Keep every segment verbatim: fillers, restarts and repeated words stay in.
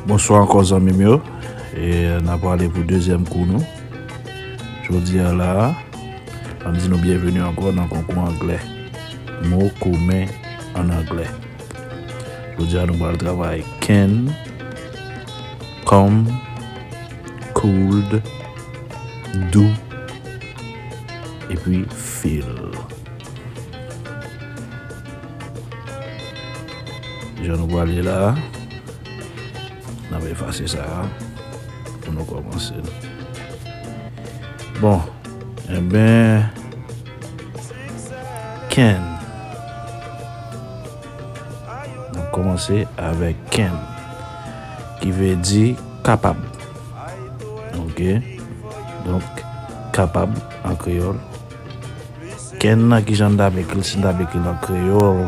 Bonswa ankò zanmi m yo. E n ap prale pou dezyèm kou nou. Jodi a la, n ap di nou byenveni ankò nan konkou anglè. Mo komen an anglè. Jodi a nou pral travay can, come, could, do, epi feel. Jan nou prale la, n ap efase sa a pou nou kòmanse. Bon, enben, can. N ap kòmanse avèk can, ki vle di kapab. Ok? Donk, kapab an kreyòl. Can nan, kijan n t ap ekri l, si n t ap ekri l an kreyòl,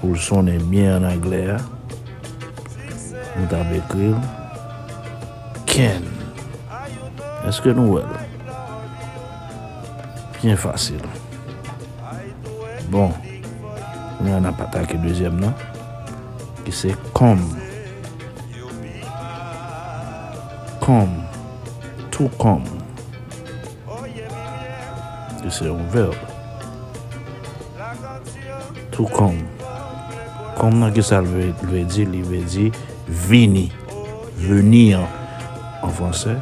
pou l sonnen byen an anglè a, nou t ap ekri l can. Èske nou wè l? Byen fasil. Bon, kounye a n ap atake dezyèm nan, ki se come. Come. To come. Ki se yon vèb. To come. Come nan, kisa l vle, vle di? Li vle di vini. Venir an, an fransè.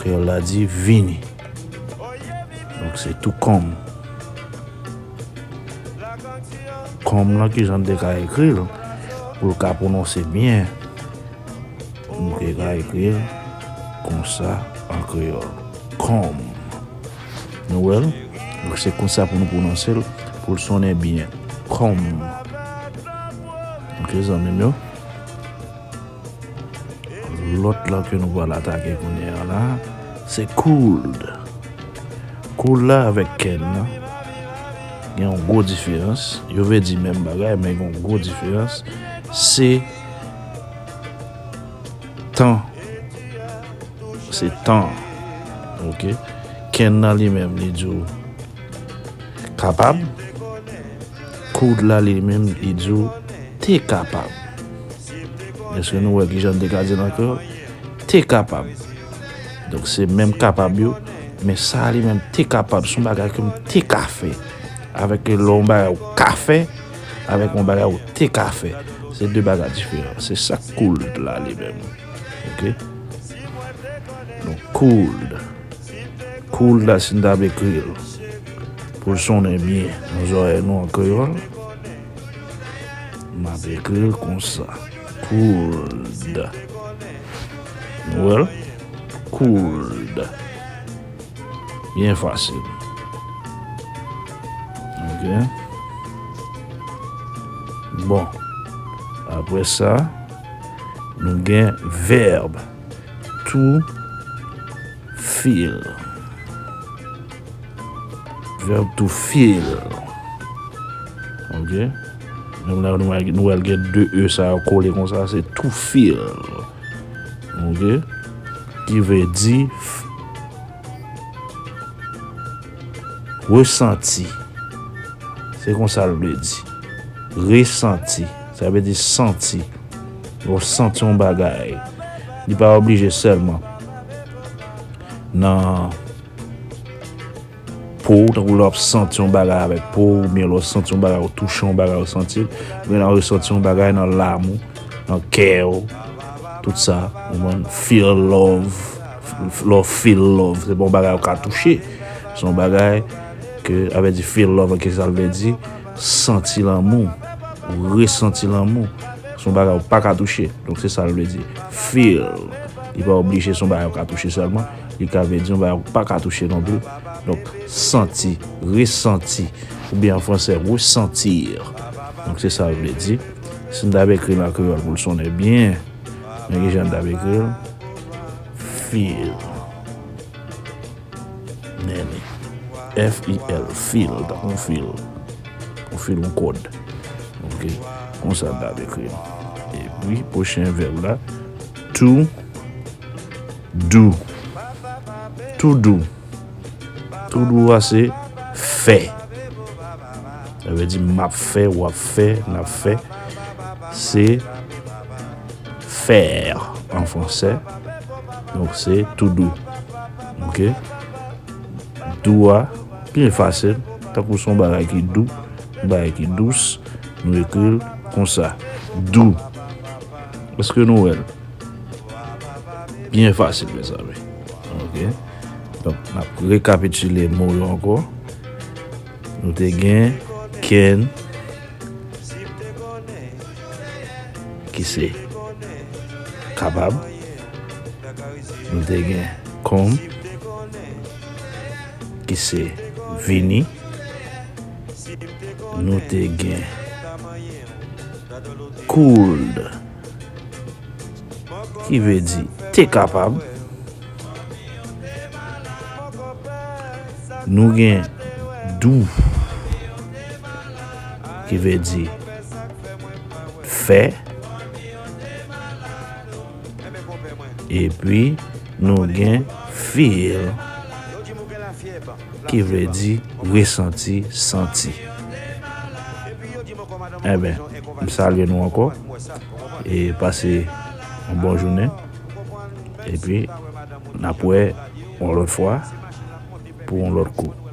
Kreyòl la di vini. Donk, se to come. Come lan, kijan n te ka ekri l pou l ka pwononse byen? Nou te ka ekri l konsa an kreyòl. Come. Nou wè l? Donk, se konsa pou nou pwononse l, pou l sonnen byen. Come. Ok, zanmi m yo? Lòt la ke nou pral atake kounye a la, se could. Could la avèk can nan gen yon gwo diferans. Yo vle di menm bagay, men gen yon gwo diferans. Se tan. Se tan. Ok? Can nan li menm, li di w kapab. Could la li menm, li di w te kapab. Èske nou wè kijan n te ka di l an kreyòl? Te kapab. Donk, se menm kapab yo, men sa a li menm te kapab, se yon bagay ke m te ka fè. Avèk lè yon bagay ou ka fè, avèk yon bagay ou te ka fè. Se de bagay diferan. Se sa could la li menm. Ok? Donk, could. Could la, si n t ap ekri l pou l sonnen byen nan zòrèy nou an kreyòl, m ap ekri l konsa. Could. Nou wè l? Could. Byen fasil. Ok. Bon. Apre sa, nou gen vèb. To feel. Vèb to feel. Ok. Menm la, nou wè, nou wè l gen de e sa yo kole konsa, se to feel. Ok. Ki vle di f-, resanti. Se konsa l vle di. Resanti. Sa vle di santi. Lè w santi yon bagay. Li pa oblije sèlman nan po w, tankou lè w ap santi yon bagay avèk po w, oubyen lè w santi yon bagay, ou touche yon bagay, ou santi l. Oubyen nan resanti yon bagay nan lam ou, nan kè w, tout sa, ou konprann? Feel love, lè w feel love, se pa yon bagay ou ka touche. Se yon bagay ke, sa vle di feel love, kisa l vle di? Santi lanmou, ou resanti lanmou. Se yon bagay ou pa ka touche. Donk, se sa l vle di. Feel. Li pa oblije se yon bagay ou ka touche sèlman. Li ka vle di yon bagay ou pa ka touche non pli. Donk, santi, resanti. Oubyen an fransè, ressentir. Donk, se sa l vle di. Si n t ap ekri l an kreyòl pou l sonnen byen, men kijan n t ap ekri l? Feel. Men li. F I L, fil, tankou yon fil. Yon fil, yon kòd. Ok. Konsa n t ap ekri l. Epi, pwochen vèb la, to do. To do. To do a se fè. Sa vle di m ap fè, w ap fè, n ap fè. Se fè. père an fransè. Donk, se tou dou. Ok? Dou a, byen fasil. Tankou se yon bagay ki dou, yon bagay ki dous, nou ekri l konsa. Dou. Èske nou wè l? Byen fasil, mezanmi. Ok? Donk, n ap rekapitile mo yo ankò. Nou te gen can, ki se kapab. Nou te gen come, ki se vini. Nou te gen could, ki vle di te kapab. Nou gen do, ki vle di fè. Epi, nou gen feel, ki vle di resanti, santi. Enben, m salye nou ankò. E pase yon bon jounen. Epi, n ap wè yon lòt fwa pou yon lòt kou.